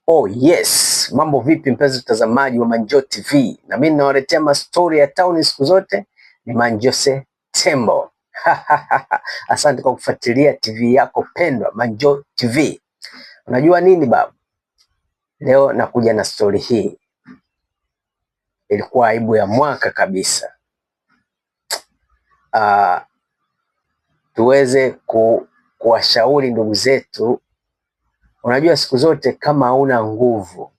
Oh yes, mambo vipi mpenzi mtazamaji wa Manjo TV, na mimi ninawaletea mastori ya town siku zote ni Manjose Tembo. Asante kwa kufuatilia TV yako pendwa Manjo TV. Unajua nini babu, leo nakuja na stori hii, ilikuwa aibu ya mwaka kabisa. Tuweze kuwashauri ndugu zetu. Unajua siku zote kama hauna nguvu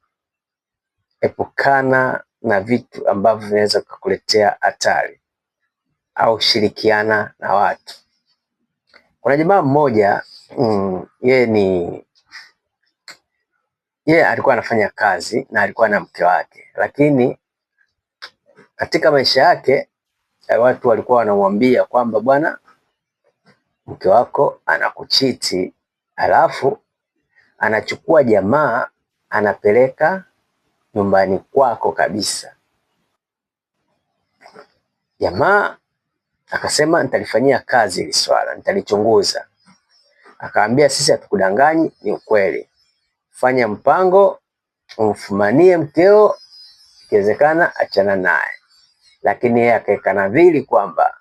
epukana na vitu ambavyo vinaweza kukuletea hatari au shirikiana na watu. Kuna jamaa mmoja yeye alikuwa anafanya kazi na alikuwa na mke wake, lakini katika maisha yake watu walikuwa wanamwambia kwamba bwana, mke wako anakuchiti, alafu anachukua jamaa anapeleka nyumbani kwako kabisa. Jamaa akasema nitalifanyia kazi hili swala, nitalichunguza. Akaambia sisi hatukudanganyi, ni ukweli. Fanya mpango, umfumanie mkeo, ikiwezekana achana naye. Lakini yeye akaweka nadhiri kwamba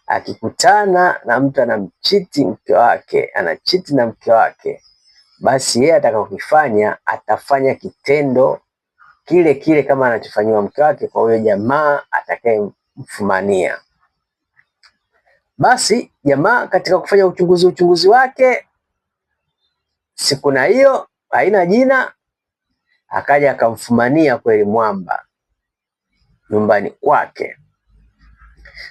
akikutana na mtu anamchiti mke wake, anachiti na mke wake, basi yeye atakachokifanya atafanya kitendo kile kile kama anachofanyiwa mke wake kwa huyo jamaa atakayemfumania. Basi jamaa katika kufanya uchunguzi wake siku na hiyo haina jina, akaja akamfumania kweli mwamba nyumbani kwake,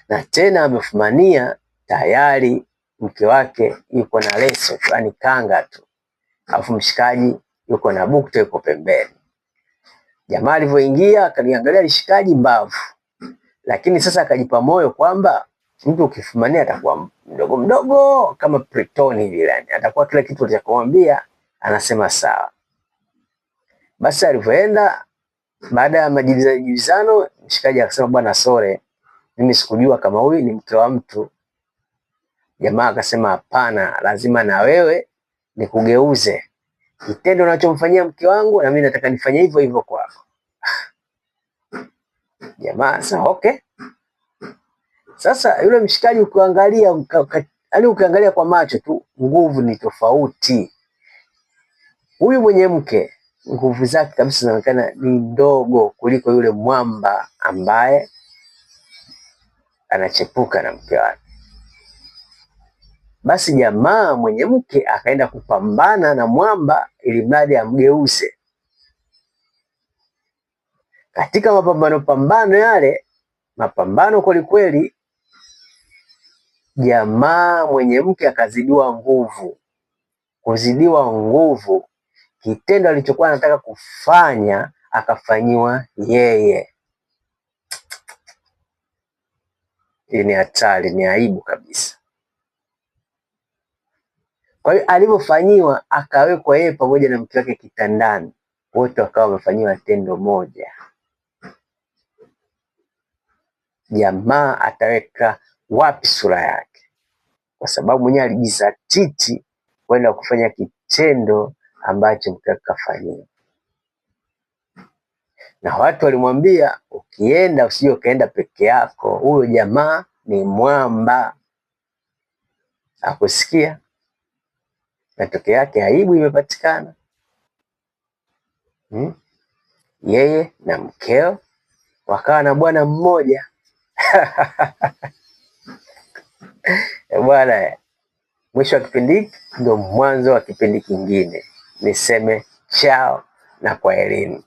na tena amefumania tayari mke wake yuko na leso, yaani kanga tu, alafu mshikaji yuko na bukta yuko pembeni. Jamaa alivyoingia akaliangalia lishikaji mbavu, lakini sasa akajipa moyo kwamba mtu ukifumania atakuwa mdogo mdogo kama Pritoni vile, yani atakuwa kila kitu utakachokumwambia anasema sawa. Basi alivyoenda, baada ya majibizano, mshikaji akasema bwana, sore, mimi sikujua kama huyu ni mke wa mtu. Jamaa akasema hapana, lazima na wewe nikugeuze kitendo unachomfanyia mke wangu, na mimi nataka nifanye hivyo hivyo kwako. Jamaa sasa okay. Sasa yule mshikaji ukiangalia, yaani ukiangalia kwa macho tu nguvu ni tofauti. Huyu mwenye mke nguvu zake kabisa zinaonekana ni ndogo kuliko yule mwamba ambaye anachepuka na mke wake. Basi jamaa mwenye mke akaenda kupambana na mwamba ili mradi amgeuze. Katika mapambano pambano yale, mapambano kwelikweli, jamaa mwenye mke akazidiwa nguvu. Kuzidiwa nguvu, kitendo alichokuwa anataka kufanya akafanyiwa yeye. Hii ni hatari, ni aibu kabisa. Kwa hiyo alivyofanyiwa akawekwa yeye pamoja na mke wake kitandani, wote wakawa wamefanyiwa tendo moja. Jamaa ataweka wapi sura yake? Kwa sababu mwenyewe alijizatiti kwenda kufanya kitendo ambacho mke wake kafanyiwa, na watu walimwambia ukienda usije ukaenda peke yako, huyo jamaa ni mwamba. Akusikia, matokeo yake aibu imepatikana. Yeye na mkeo wakawa na bwana mmoja. Bwana, mwisho wa kipindi hiki ndio mwanzo wa kipindi kingine. Niseme chao na kwaherini.